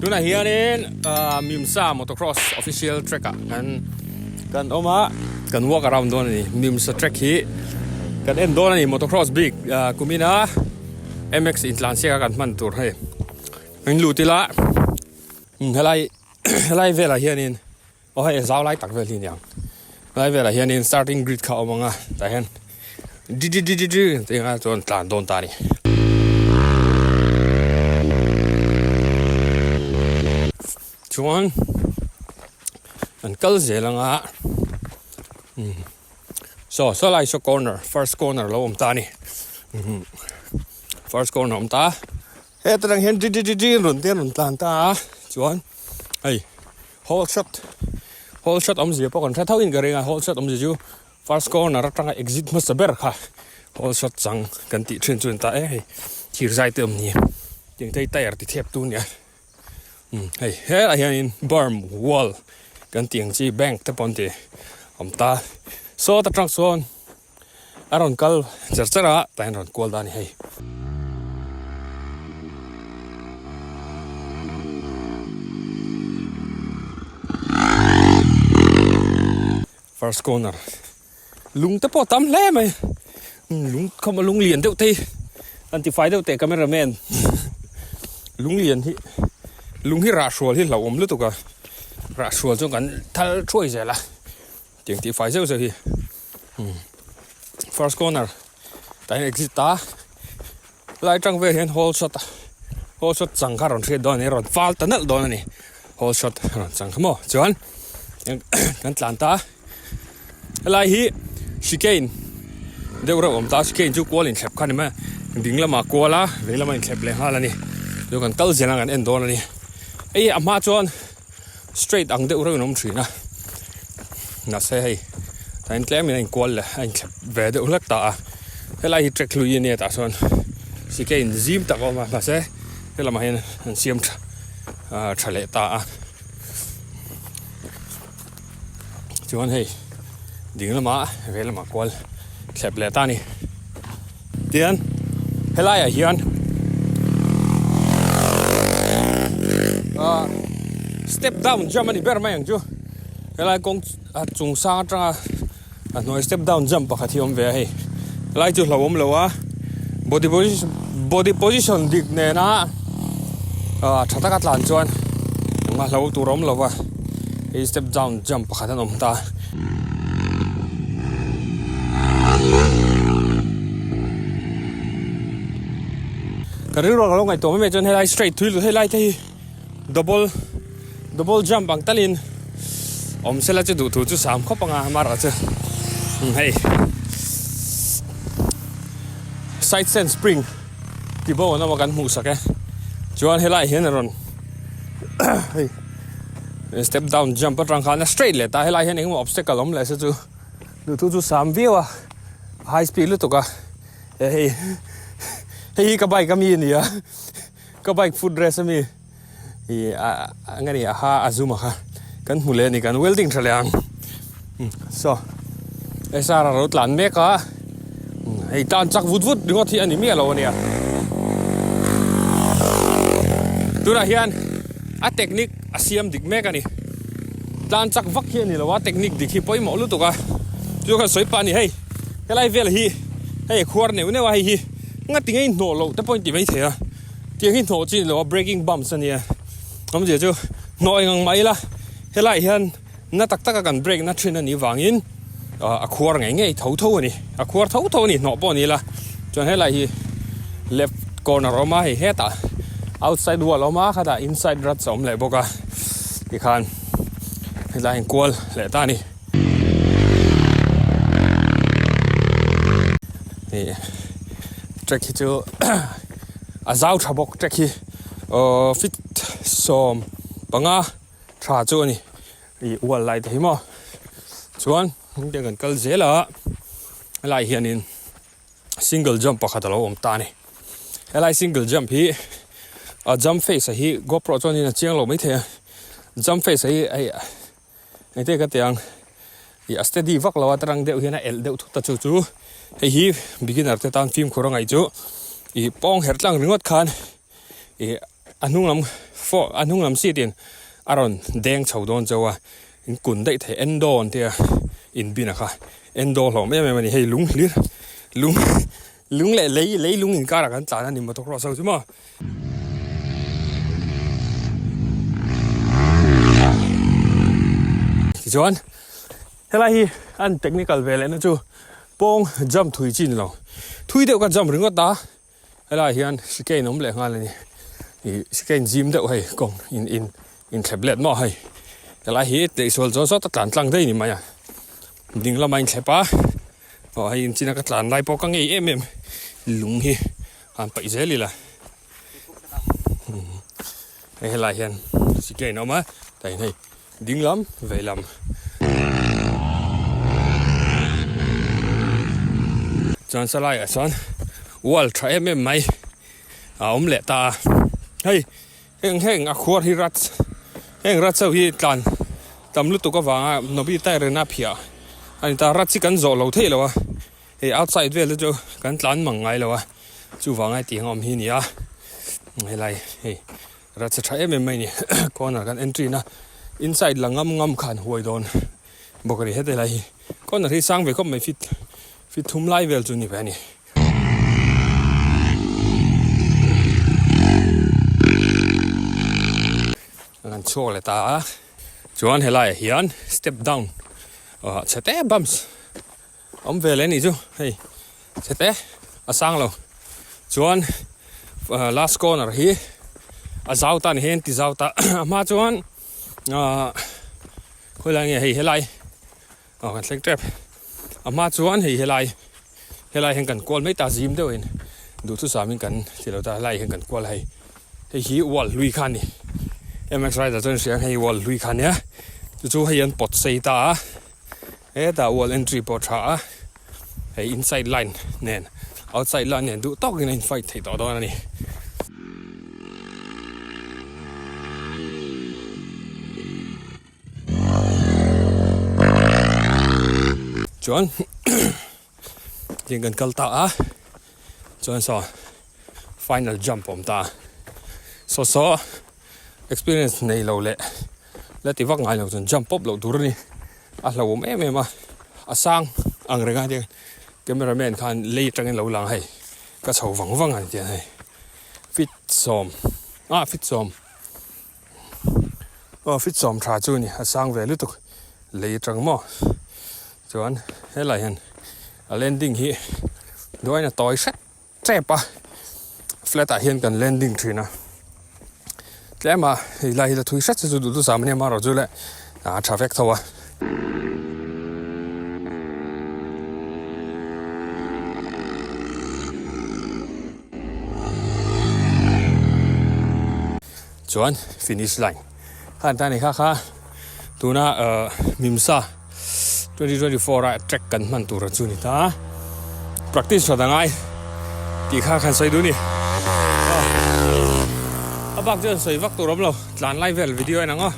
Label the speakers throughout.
Speaker 1: Tunah hianin Mimsa Motocross official track ah kan kan awm a, kan walk around dawn a ni. Mimsa track hi kan en dawn a ni motocross bik kumina MX intlansiak a kan hman tur hei. In lut ila helai helai velah hianin Aw hei zau lai tak vel hi aniang helai velah hianin starting grid kha a awm ang a tah hian di di di di di tih anga chuan tlan dawn ta a ni. Chuan an kal zel anga umm saw saw lai saw corner first corner lo awm ta a ni first corner awm ta heta tang hian di di di di rawn te rawn tlan ta a chuan hei. Hole shot hole shot awmzia pawh kan hre tho in ka ring a hole shot awmzia chu first corner atanga exit hmasa ber kha hole shot chang kan tih thin chu an ta e hei thir zai te awm ni tiang te hi tyre ti thep tu ania umm hei helaiah hianin berm wall kan tih ang chi bank te pawh an ti awm ta sawt atang sawn a rawn kal cher cher a tah hian rawn kual dan a ni hei. First corner lung te pawh tam hle mai lung khawm a lung lian deuh te hi an ti fai deuh teh camera man lung lian hi lung hi rah hrual hi hlauhawm lutuk a rah hrual chu kan thal thuai zel a. Tiang tih fai zeuh zeuh hi first corner tah hian exit ta lai tang vel hian hole shot hole shot chang kha rawn hriat dawn a ni rawn fal ta nalh dawn a ni hole shot rawn chang kha maw chuan kan tlan ta helai hi chicane deuh reuh awm ta chicane chu kual inthlep kha a ni mai a ding lamah kual a vei lamah inthlep leh nghal a ni chu kan kal zel a kan en dawn a ni hei a hma chuan. Straight ang deuh reuhin a awm thin a, mahse hei tah hian tlemin a inkual leh a inthlep ve deuh hlek ta a, helai hi track hlui a nia tah chuan chicane zim tak a awm a mahse helamah hian an siam tha ah tha leh ta a, chuan hei ding lamah vei lamah kual thlep leh ta a ni. Tian helaiah hian ah step down jump a ni ber mai ang chu helai kawng a chung sang atanga a hnuai step down jump pakhat hi a awm ve a hei helai chu hlauhawm lo a body position body position dik nena ah tha taka tlan chuan engmah hlo tur a awm lo va hei step down jump pakhat an awm ta. Ka rilru ka lo ngaihtuah mai mai chuan helai straight thui lut helai te hi double double jump ang talin awm sela chu duh thu chu sam khawp anga amaherawh chu hei side stand spring ti bo an awm a kan hmuh sak e chuan helai hian a rawn hei step down jump atang khan a straight leh ta helai hian engemaw obstacle awm leh se chu duh thu chu sam viau a high speed lutuk a eh hei hei hi ka bike ami a ni a ka bike foot rest ami ih a eng nge ni a ha a zum a kha kan hmu leh a ni kan welding tha leh ang saw SR a lo tlan mek a hei tan chak vut vut ringawt hi a ni miah lo a nia tunah hian a technique a siam dik mek a ni tlan chak vak hi a ni lo a technique dik hi pawimawh lutuk a chu kan sawi pah a ni hei helai vel hi hei khuar neuh neuh a hei hi ngati nge hnawh loh te pawh in ti mai thei a tiang hi hnawh chi ni lo a breaking bumps a nia awmzia chu hnawh eng ang mah ila helai hian Na tak taka kan break na thin a nih vangin a khuar ngei ngei tho tho a ni. A khuar tho tho a ni hnawh pawh a ni la. Chuan helai hi left corner a awm a, hei hetah outside wall a awm a, khatah inside ruts a awm leh bawk a. Tikhan helai in kual leh ta a ni. Hei track hi chu a zau tha bawk track hi aww feet 15. Tha chu a ni ih wall lai te hi maw chuan heng te kan kal zel a helai hianin single jump pakhat a lo awm ta a ni helai single jump hi a jump face a hi gopro chuanin a chiang lo maithei a jump face a hi hei engtin ka ti ang ih a steady vak lo a tarang deuh hian a elh deuh thut a chu chu hei hi beginner te tan fimkhur a ngaih chu ih pawng herh tlang ringawt khan ih. A hnung lam fawh a hnung lam seat in a rawn deng chho dawn chauh a in kun daih thei endo an tia in bin a kha endo hlawm em em a ni hei lung hlir lung lung leh lei lei lung inkarah kan tlan a ni motocross ho chu maw. Tichuan helai hi an technical ve lehna chu pawng jump thui chi ni lo thui deuh ka jump ringawt a. Helaiah hian chicane awm leh nghal a ni ih chicane zim deuh hei kawng in in inthlep let maw hei helai hi tleihsual zawt zawt a tlan tlang daih a ni mai a ding lamah a inthlep a aw hei inchina ka tlan lai pawh ka ngei em em lung hi han paih zel ila hei helaiah hian chicane a awm a tah hian hei ding lam vei lam. Chuan salaiah chuan wall tha em em mai a awm leh ta a hei heng heng a khuar hi rat heng rat ho hi tlan tam lutuk avanga nobi tyre in a phiah a ni ta rat hi kan zawh lo theih lo a hei outside vel te chu kan tlan mang ngai lo a chuvanga hetiang a awm hi a ni a helai hei. Ratsa tha em em mai ni corner kan entry na inside la ngam ngam khan huai dawn bawk a ni heti lai hi corner hi sang ve khawp mai fit fit thum lai vel chu ni ve a ni. Kan chhuak leh ta a chuan helaiah hian step down ah chhe te bumps awm ve leh a nih chu hei chhe te a sang lo chuan last corner hi a zau ta ni hian ti zau ta a hma chuan ahh khawilai nge hei helai aw kan thleng tep a hma chuan hei helai helai hian kan kual mai ta zim deuh in duhthusam in kan ti lo ta helai hian kan kual a hei hei hi wall hlui kha a ni M X rider chuan hria ang hei wall hlui kha a nia chu chu hei an pawt sei ta a. Hetah wall entry pawh tha a, hei inside line nen outside line nen duh tawkin a in fight theih tawh dawn a ni. Chuan tin kan kal ta a, chuan saw final jump a awm ta a, saw saw experience nei lo leh la ti vak ngai lo chuan jump pawp loh tur a ni. A hlauhawm em em a, a sang ang reng a hetiang camera man khan lei atangin lo lang hei ka chho vang vang a ni tiang hei fit sawm ah fit sawm aw fit sawm tha chu a ni a sang ve lutuk lei atang maw chuan helai hian a landing hi duain a tawi hret tep a flat ah hian kan landing thin a tlem a hei lai hi la thui hret chu duh duh zam ania marawh chu le a tha vek tho a. Chuan finish line khan ta ni kha kha tuna mimsa 2024 a track kan hman tur chu ni ta practice tha dangai tih kha khan sawi duh ni a bak chuan sawi vak tur awm lo tlan lai vel video en ang aw.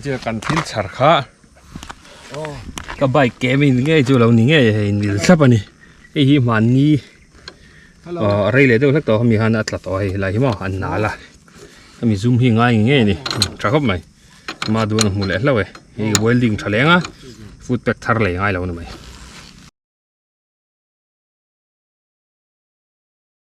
Speaker 1: chu kan thil chhar kha ka bike ke min ngei chu lo ni ngei hei mil thlap a ni hei hi hmanni aw rei leh deuh hlek tawh hemi hian a tla tawh a hei helai hi maw an nal a hemi zum hi ngai ngei a ni tha khawp mai ama duan a hmu leh hlauh e hei welding tha leng a foot pack thar lei ngai lo a ni mai.